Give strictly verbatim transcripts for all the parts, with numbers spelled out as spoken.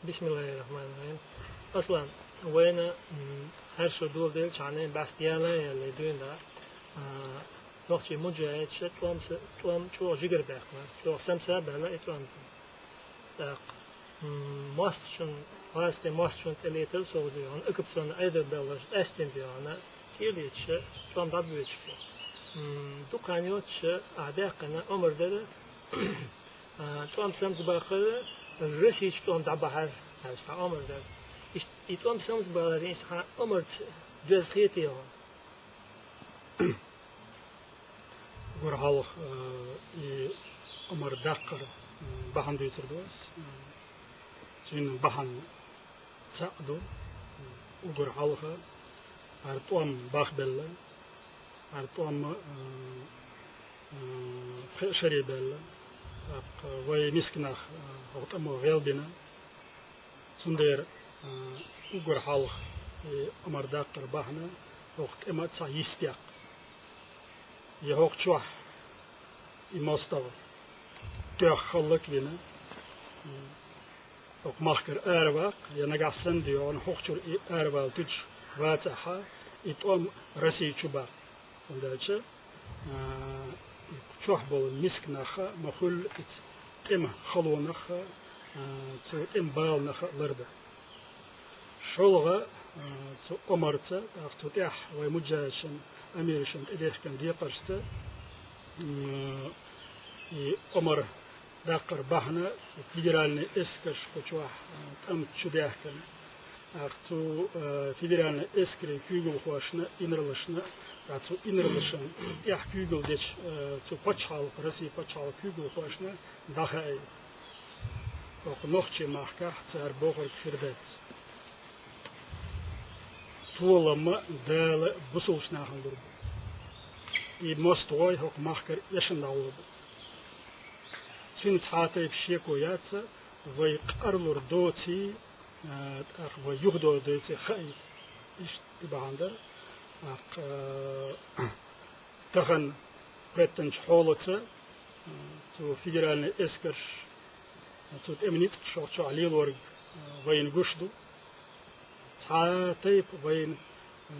بسم الله الرحمن الرحيم. Аслан, вайна, м, хӀара шу доладелча хана бӀаьста яла яла дуьйна, а, нохчий муджахӀидаш тӀом с-, тӀом чӀоагӀа жигара баьккхина, чӀоагӀа самса а баьнна и тӀом. ТӀаккха, м, моастагӀчун, гӀазкхий моастагӀчун тӀалетар согӀу дий хьона, оккупационни Ӏедал баьллараш къаьстина дий хьона, кӀийлеташ тӀом дӀабоьдуш бу. М, дукха хан йоацаш а даьккхина омар дара, а, тӀом самсабаккхар, Российчу тӀом дӀабахьар аьлла цхьа омар дара. Иштта и тӀом самсабалар, иза цхьа омарца доьзна хетий хьуна? Уггар хьалха, э, и омар даккхар, м, бахьана дуьйцур ду ас. М, цуьнан бахьана цхьаъ ду. М, уггар хьалха хӀара тӀом бахбелла, хӀара тӀом, э, э, пхеа шаре баьлла, тӀаккха вай миска нах, э, хӀокху тӀамо гӀелбина. Цундела, а, уггар хьалха и омар даккхар бахьана хӀокху тӀеман цхьа йист яккха. Я хӀокху чохь и мостагӀа тоьхна хӀаллак а вина, м, хӀокху махкара араваккха, я нагахь санна дий хьона хӀокху чуьра и аравала туьдуш вацахь, и тӀом Россия чу баккха. ХӀунда аьлча, а, чохь болу миска нах а ма хуьллу иза тӀеман халонах а, а, цу тӀеман баланах а лардан. ШолгӀа, а, цу омарца, тӀаккха цу тӀехь вай муджахӀидашна, амирашна тӀедехкина декхаршца, м, и омар даккхар бахьана федеральный эскарш кху чохь, а, тӀам чу даьхкина. ТӀаккха цу, э, федеральный эскарийн куьйгалхошна, инарлашна, ткъа цу инарлашна тӀехь куьйгалла дечу, э, цу пачхьалкхан, Россин пачхьалкхан куьйгалхошна дӀахаийна. ХӀокху нохчийн махкахь цара бохург хир дац. Толам Дала бусалба нахана лур бу. И мостагӀий хӀокху махкара эшна дӀагӀур бу. Цуьнан цхьа а тайпа шеко яц, вай къарлур доций, а, тӀаккха вай юхадовр доций хаийта. Иштта и бахьана дара. ТӀаккха, а, тахана хӀоьттинчу хьолаца, а, цу федеральный эскарш, а, цу тӀеман ницкъаша хӀокху чохь лелорг, а, вайна гуш ду. Цхьа а тайпа вайна, а,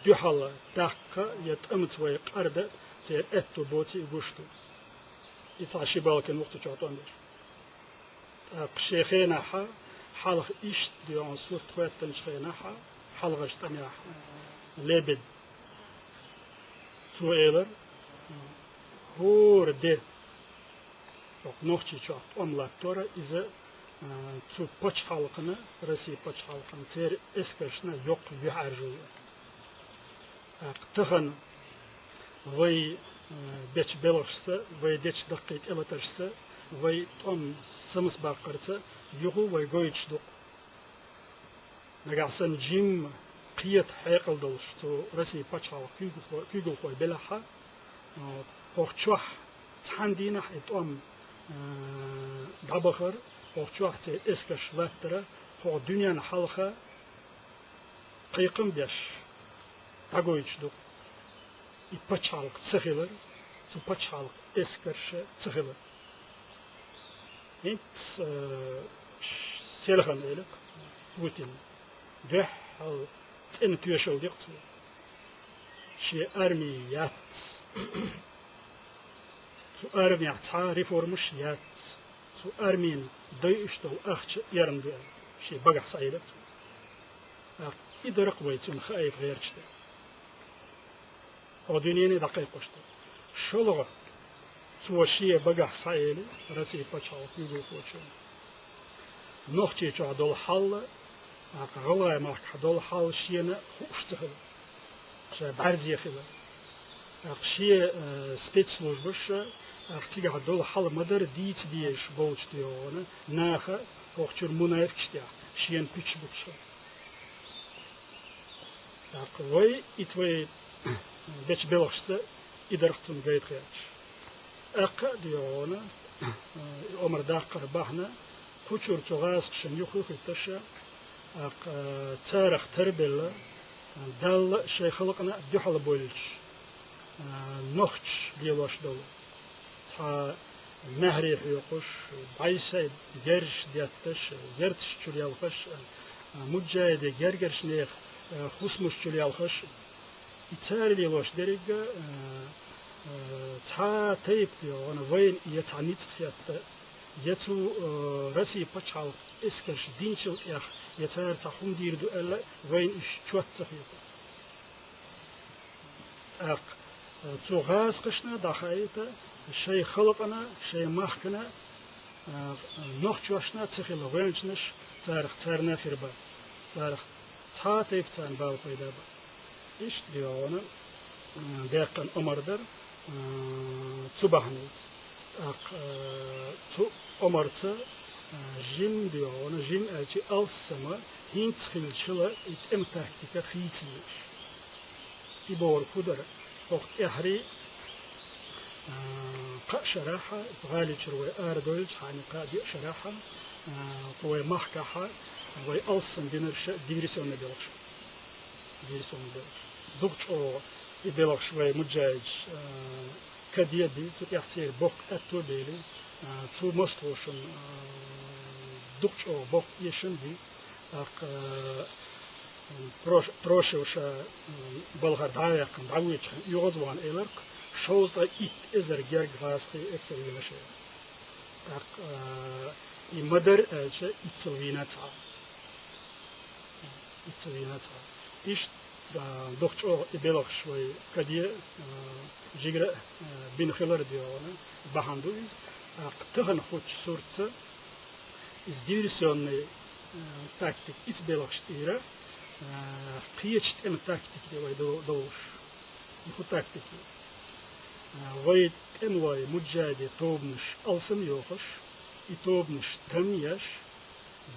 дуьхьал даккха я тӀамца вай къардан церан аьтто боций гуш ду. И цхьа ши балкан ву-кх цу чохь тӀом беш. ТӀаккха шен хенахь, хьалха иштта доьгӀна сурт хӀоьттинчу хенахь, хьалхарчу тӀамехь, Лебедь, цо элира, хӀора де хӀокху Нохчийчохь тӀом латтор, иза, а, цу пачхьалкхана, Россин пачхьалкхана, церан эскаршна йоккха юьхьӀаьржо ю. ТӀаккха тахана вай, а, бечу белхашца, вай дечу даккхий тӀелатаршца, вай тӀом самсабаккхарца юха вай гойтуш ду-кх. Нагахь санна жимма кхета хьекъал долуш цу Россин пачхьалкхан куьйгалхо-, куьйгалхой белахь а, хӀокху чохь цхьана дийнахь и тӀом, а, дӀабахар, хӀокху чохь церан эскарш латтар, хӀокху дуьненна хьалха кхайкхам беш дӀагойтуш ду-кх. И пачхьалкх ца хилар, цу пачхьалкхан эскарш ца хилар. ХӀинца, э, селхана элира Путина, дуьххьал цӀена тоьшалла дира цо. Шен арми яц. Цу армехь цхьа а реформаш яц. Цу армина дайъуш долу ахча эрна ду аьлла, шен багахь схьаелира цо. ТӀаккха и дара-кх вай цунна хаийта гӀерташ дерг. Хьо дуьнене дӀакхайкхош дерг. ШолгӀа, цо шен багахь схьаели, Россин пачхьалкхан куьйгалхочо, Нохчийчохь долу хьал, тӀаккха ГӀалгӀай махкахь долу хьал шена хууш ца хилар, ша бӀаьрзе хилар. ТӀаккха шен, э, спецслужбаш, тӀаккха цигахь долу хьал ма-дарра дийца дезаш болчу тӀехула наха хӀокху чуьра мунафикъаш тӀехь шена пуьчаш буттуш хилар. ТӀаккха вай, и вай бечу белхашца и дара-кх цунна гайта гӀерташ. ТӀаккха а доьгӀна, и омар даккхар бахьана, кху чуьра цу гӀазкхашна юххе а хӀитташ, тӀаккха царах тарбелла, Далла а, шайн халкъана а дуьхьал болчу нохчаша лелош долу цхьа маьхьарий хьоькхуш, бӀайсай герзаш детташ, герзаш чулелхаш, муджахӀидийн гергарча нехан хӀусамаш чулелхаш, и цара лелош деррига, а, а, цхьа тайпа, йоӀана, вайна я цхьа ницкъ хетта, я цу, а, Россин пачхьалкхан эскарша динчул тӀехьа, я цара цхьа хӀума дийр ду аьлла, вайна уж чот ца хетар. ТӀаккха, а, цу гӀазкхашна дӀахаийта, шоай халкъана, шоай махкана, а, нохчашна ца хилла гӀоьнчанаш царах, царна хир ба. Царах цхьа тайпа царна бала пайда ба. Иштта, йоӀана, а, даьккхина омар дар, а, цу бахьанца. ТӀаккха, а, цу омарца, а, жим, йоӀана, жим аьлча алсама, хӀинца хиллачул и тӀема тактика хийца езаш. И бохург фу дар? ХӀокху тӀаьххьара, а, кхаа шарахьа, гӀали чуьра вай арадевлча хьалха кхаа-диъ шарахьа, а, кху вай махкахьа вай алсам динарш диверсионный белхаш. Диверсионный белхаш. Дукха чӀогӀа и белхаш вай муджахӀидаш, а, каде а бий, цу тӀехь церан боккха аьтто а бели, а, цу мостагӀашна, а, дукха чӀогӀа боккха эшам а бий. ТӀаккха, а, Трош-, Трошев ша, м, балхара дӀа а ваьккхина, дӀавоьдучу хенахь оьгӀазвахана элира-кх, шовзткъе итт эзар герга гӀазкхий эскаре вина шайна. ТӀаккха, а, и ма-дарра аьлча, иццал вийна цхьа. Иццал вийна цхьа. Иштта, а, дукха чӀогӀа и белхаш вай каде, а, жигара, а, бина хилар, йоӀана, бахьана ду иза. ТӀаккха тахана хуьлучу суртца иза диверсионный, а, тактика, иза белхаш тӀера, а, кхечу тӀеман тактика де вай дов-, довлуш. И хӀун тактика ю? А, вай тӀемалой, муджахӀидийн тобанаш алсам а йохуш, и тобанаш там а еш,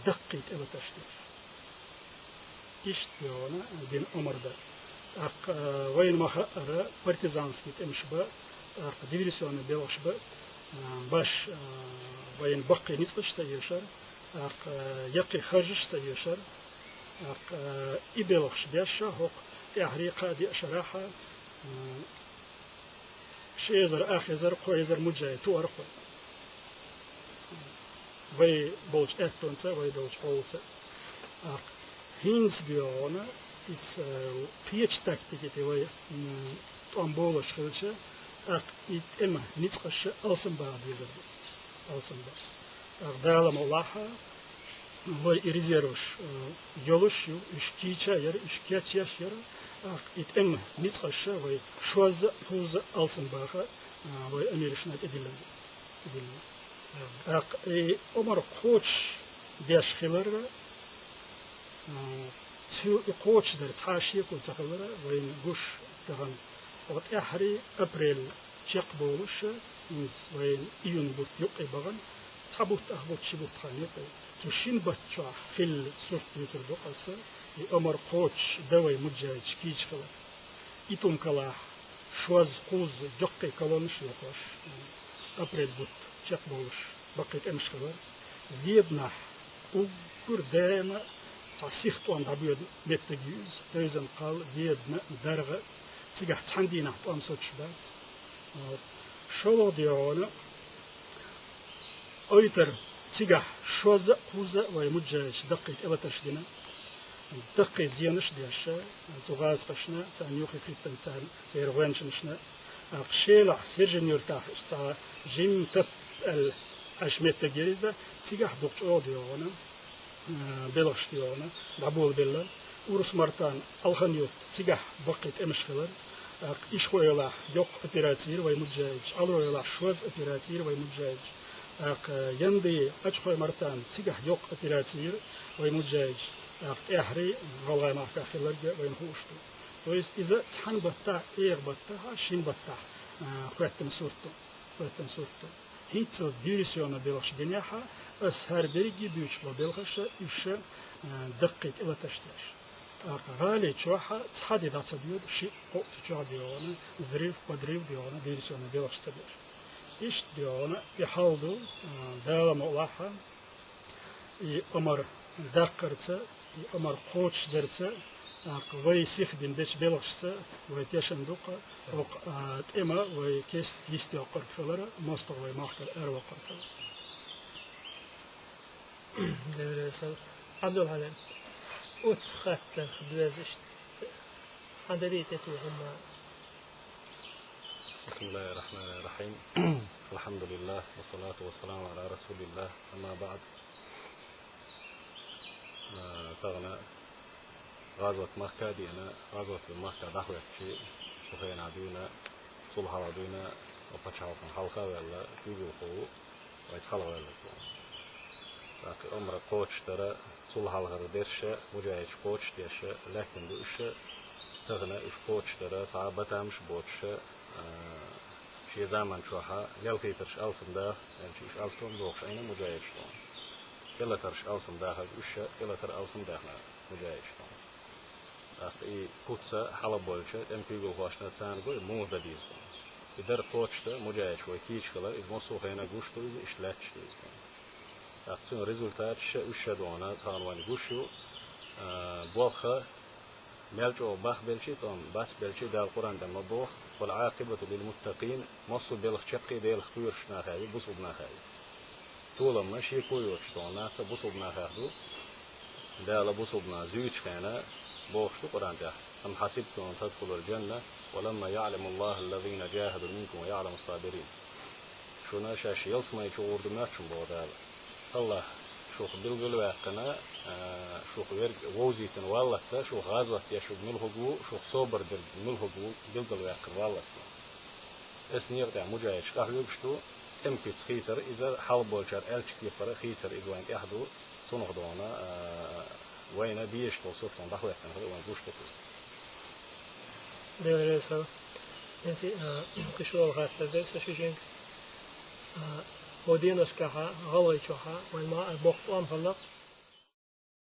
даккхий тӀелатарш деш. Иштта, йоӀана, дина омар дар. ТӀаккха, а, вайна ма-хаъара партизанский тӀемаш ба, тӀаккха диверсионный белхаш ба, а, баш, а, вайна баккхий ницкъаш ца эшар, тӀаккха, а, яккхий харжаш ца эшар, тӀаккха, а, и белхаш беш, хӀокху тӀаьххьара кхаа-диъ шарахьа, а, ши эзар, ах эзар, кхо эзар муджахӀид тоьар кхо. Вай болчу аьттонца, вай долчу хьолаца. ТӀаккха хӀинца, йоӀана, иза, э, кхечу тактика тӀе вай, м, тӀом болуш хилча, тӀаккха и тӀеман ницкъаш алсам баха дезар ду. Алсам баха. ТӀаккха Дала мукъ лахь, вай и резерваш, э, йолуш ю, уьш кийча а яра, уьш кечъеш а яра, тӀаккха и тӀеман ницкъаш вай шозза а, кхузза а алсам баха, э, вай амирашна тӀедиллина ду. ТӀедиллина ду. ТӀаккха и омар кхочушдеш хилар, а, цу и кхочушдар цхьа а шеко ца хилар вайна гуш тахана. Хьо тӀаьххьара апрель чекхболуш, иза вайна июнь бутт юккъе бахана, цхьа бутт, ах бутт, ши бутт хан яра. Цу шина баттахь хилла сурт дуьйцур ду аса, и омар кхочушдан вай муджахӀидаш кийча хилар. Итум-Калахь шозза, кхузза доккхий колоннаш а йохуш, апрель бутт чекхболуш баккхий тӀемаш хилар. Веданахь уггар даима цхьа сиха тӀом дӀабоьду меттиг ю иза, Тойзан-Кхалла, Ведана, ДаргӀа, цигахь цхьана дийнахь тӀом соцуш бац. Вот. ШолгӀа, йоӀана, Ойтар цигахь шозза а, кхузза а вай муджахӀидаш даккхий тӀелатарш дина, даккхий зенаш а деш, цу гӀазкхашна, царна юххе хӀиттина царна, церан гӀоьнчанашна. ТӀаккха Шелахь, Сержан-Юьртахь цхьа жимма тап аьлла Ӏаш меттиг яра иза, цигахь дукха чӀогӀа, йоӀана, а, белхаш, йоӀана, дӀаболабелла. Урус-Мартан, Алхан-Юрт, цигахь баккхий тӀемаш хилар. ТӀаккха Ишхой-Юьлахь йоккха операци йира вай муджахӀидаш, Ӏалой-Юьлахь шозза операци йира вай муджахӀидаш. ТӀаккха Янди, Ачхой-Мартан, цигахь йоккха операци йира вай муджахӀидаш. ТӀаккха тӀаьххьара гӀалгӀай махкахь хилларг вайна хууш ду. То есть иза цхьана баттахь, эгӀа баттахь, шина баттахь, а, хӀоьттина сурт ду. ХӀоьттина сурт ду. ХӀинццалц диверсионный белхаш бинехь, аса хӀара берриге а буьйцуш болу белхаш, уьш, а, даккхий тӀелатарш деш. ТӀаккха гӀали чохь цхьа де дӀа ца доьду, шиъ, кхоъ цу чохь, йоӀана, взрыв, подрыв, йоӀана, диверсионный белхаш ца деш. Иштта, йоӀана, и хьал ду, а, Дала мукъ лахь, и омар даккхарца, и омар кхочушдарца, ТӀаккха вай сихдина бечу белхашца вай тешна ду-кх, хӀокху, а, тӀема вай кест йистехь йоккхург хилар, мостагӀа вай махкара араваккхар хилар. Девлла сан. Абдулхьалим, оцу хаттарх доьзна иштта хьан дарий тӀе ту хӀумма? بسم الله الرحمن الرحيم. الحمد لله والصلاة والسلام على رسول الله. أما بعد. А, тахана гӀазот махка а деана, гӀазот махка дӀахӀоьттича, цу хенахь дуьйна, цул хьалха дуьйна, пачхьалкхана хьалха а ваьлла, куьйгалхо ву, вайца хьалха ваьлларг ву. ТӀаккха омра кхочушдара, цул хьалхара дерша, мужахӀидаш кхочушдеш, лаьттина ду уьш, тахана уьш кхочушдара, цхьа батамаш а боцуш, а, шен заман чохь лелхийтарш алсам даха, аьлча уьш алсам дохуш Ӏийна мужахӀидаш тхуна. ТӀелатарш алсам дахарг уьш, тӀелатар алсам даьхна мужахӀидаш тхуна. ТӀаккха и куц хьалаболча тӀеман куьйгалхошна царна гой муха дан деза тхуна. И дара кхочушдан мужахӀидаш вай кийча хилар, иза массо а хенахь гуш ду иза, иштта лаьтташ ду иза тхуна. ТӀаккха цуьнан результаташ уьш ша дохна тахана вайна гуш ю, а, болх мел чӀогӀа бахбелчий, тӀом бацбелчий, Дала Къуръан тӀехь ма боху: «والعاقبة للمتقين», массо а белхан чаккхе Делах кхоьруш нахаца ю, бусулба нахаца ю. Толам шеко йоцуш тхуна нахаца бусулба нахах ду, Дала бусулба нах зуьйчу хенахь бохуш ду Къуръан тӀехь: «أم حسبتم أن تدخلوا الجنة ولما يعلم الله الذين جاهدوا منكم ويعلم الصابرين». Шуна шаьш ялсамани чу гӀур ду моьтту шуна боху Дала. АллахӀа шух билгалваьккхина, а, шух верг вовзийтина валлалц, шух гӀазот деш верг муьлхарг ву, шух собар дерг муьлхарг ву билгалваьккхина валлалц. Оцу некъа тӀехь мужахӀидаш къахьоьгуш ду, тӀеман куьцах хийцар иза, хьалаболчара аьллачу кепара хийцар иза вайна тӀехь ду, цунах дохна, а, вайна дезаш долу сурталла дӀахӀоьттина хилар вайна гуш ду-кх иза. Делан реза хуьлда. Эци, а, кхин шолгӀа хаттар дара сан шишинга. А, хӀокху деношкахь, гӀалгӀайчохь, вайн ма а боккха тӀом хилла-кх,